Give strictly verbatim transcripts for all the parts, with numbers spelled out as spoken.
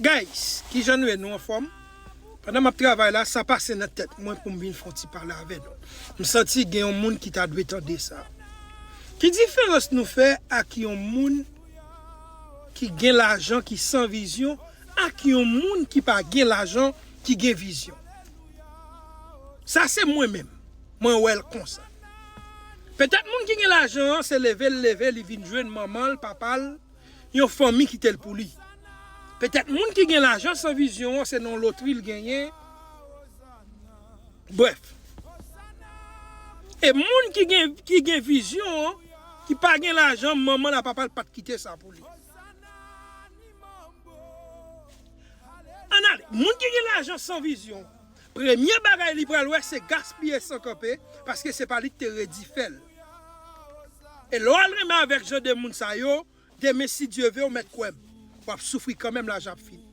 Guys, kijan nou ye? Nou anfòm? Pandan m ap travay la, sa pase nan tèt mwen pou m vin fè yon ti pale avè nou. M santi gen yon moun ki ta dwe tande sa. Ki diferans nou fè ak yon moun ki gen lajan, ki san vizyon, ak yon moun ki pa gen lajan, ki gen vizyon? Sa se mwen menm. Mwen wè l konsa. Petèt moun ki gen lajan an, se leve l leve, li vin jwenn manman l, papa l, yon fanmi kite l pou li. Petèt moun ki gen lajan san vizyon an, se nan lotri l genyen. Brèf. E moun ki gen, ki gen vizyon an, ki pa gen lajan, manman l ak papa l pa t kite sa pou li. Ann ale, moun ki gen lajan san vizyon, premye bagay li pral wè se gaspiye san kanpe, paske se pa li ki te redi fè l. E lè w al renmen avèk jan de moun sa yo, demen si Dye ve, ou mèt kwè m, w ap soufri kanmenm, lajan ap fini.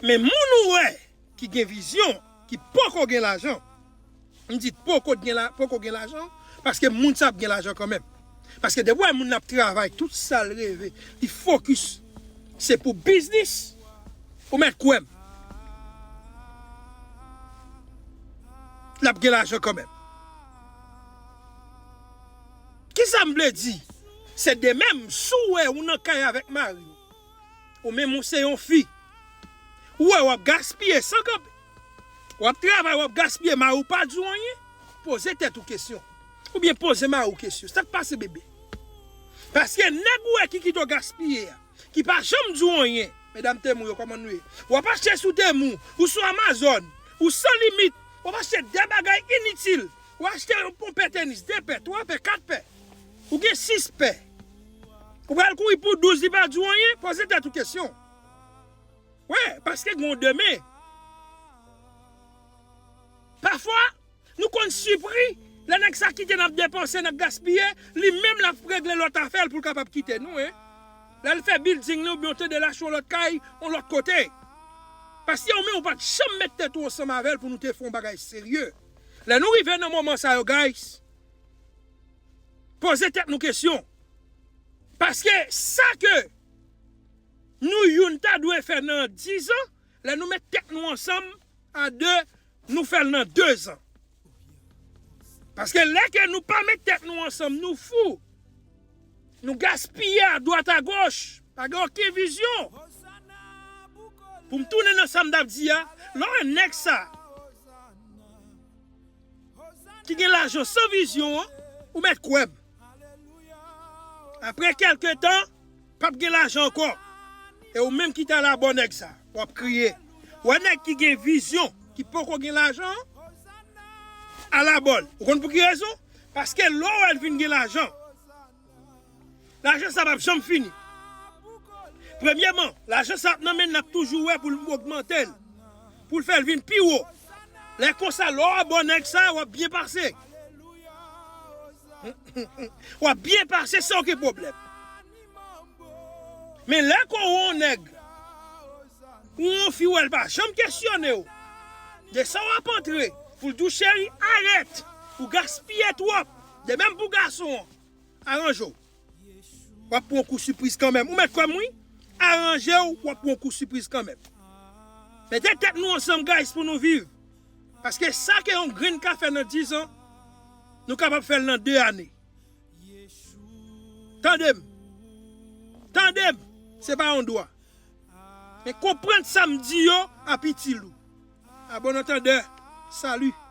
Men moun ou wè ki gen vizyon, ki poko gen lajan, m di poko gen la, poko gen lajan, paske moun sa ap gen lajan kanmenm. Paske depi w wè moun nan ap travay, tout sa l reve, li fokis, se pou biznis, ou mèt kwè m, l ap gen lajan kanmenm. Kisa m vle di? Se de menm, si w wè ou nan kay avèk mari w, ou menm ou se yon fi, ou wè w ap gaspiye san kanpe. W ap travay, w ap gaspiye, mari w pa di w anyen. Poze tèt ou kesyon. Oubyen poze mari w kesyon. Sa k pase, bebe? Paske nèg ou wè ki kite w gaspiye a, ki pa janm di w anyen. Medam Temu yo, kòman nou ye? W ap achte sou Temu, ou sou Amazon, ou san limit, w ap achte de bagay initil. Ou achte yon pè tenis, de pè, twa pè, kat pè. Ou gen sis pè. Ou pral kouri pou douz, li pa di w anyen, poze tèt ou kesyon. Wi, paske gen yon demen. Pafwa, nou konn sipri, lè nèg sa kite n ap depanse, n ap gaspiye, li menm l ap regle lòt afè l pou l kapab kite nou, en. Lè l fè building li oubyen w tande l achte yon lòt kay, yon lòt kote. Paske ou menm ou pa t janm met tèt ou ansanm avè l pou nou te fè yon bagay serye. Lè nou rive nan moman sa yo, guys, poze tèt nou kesyon. Paske sa ke nou youn ta dwe fè nan dizan, lè nou met tèt nou ansanm a de, nou fè l nan dezan. Paske lè ke nou pa met tèt nou ansanm, nou fou. Nou gaspiye adwat agoch. Pa gen okenn vizyon. Pou m tounen nan sa m t ap di a, lè w wè nèg sa ki gen lajan san vizyon an, ou mèt kwè m. Apre kèlke tan, p ap gen lajan ankò. E ou menm ki t al abò nèg sa, w ap kriye. Wè nèg ki gen vizyon, ki poko gen lajan an, al abò l. Ou konn pou ki rezon? Paske lè w wè l vin gen lajan, lajan sa p ap janm fini. Premyèman, lajan sa ap nan men l, n ap toujou wè pou l ogmante l, pou l fè l vin pi wo. Lè konsa, lè w abò nèg sa, w ap byen pase. W ap byen pase san okenn pwoblèm. Men lè ke w wè yon nèg, ou yon fi, wè l pa janm kesyone w de sa w ap antre, pou l di w, cheri, arèt, ou gaspiye twòp. De menm pou gason an, aranje w. W ap pran yon kou sipriz kanmenm. Ou mèt kwè m, wi. Aranje w, w ap pran yon kou sipriz kanmenm. Mete tèt nou ansanm, guys, pou nou viv. Paske sa ke yon grenn ka fè nan dizan, nou kapab fè l nan de ane. Tande m. Tande m. Se pa yon dwa. Men konprann sa m di yo ap itil ou. A bon antandè, salut.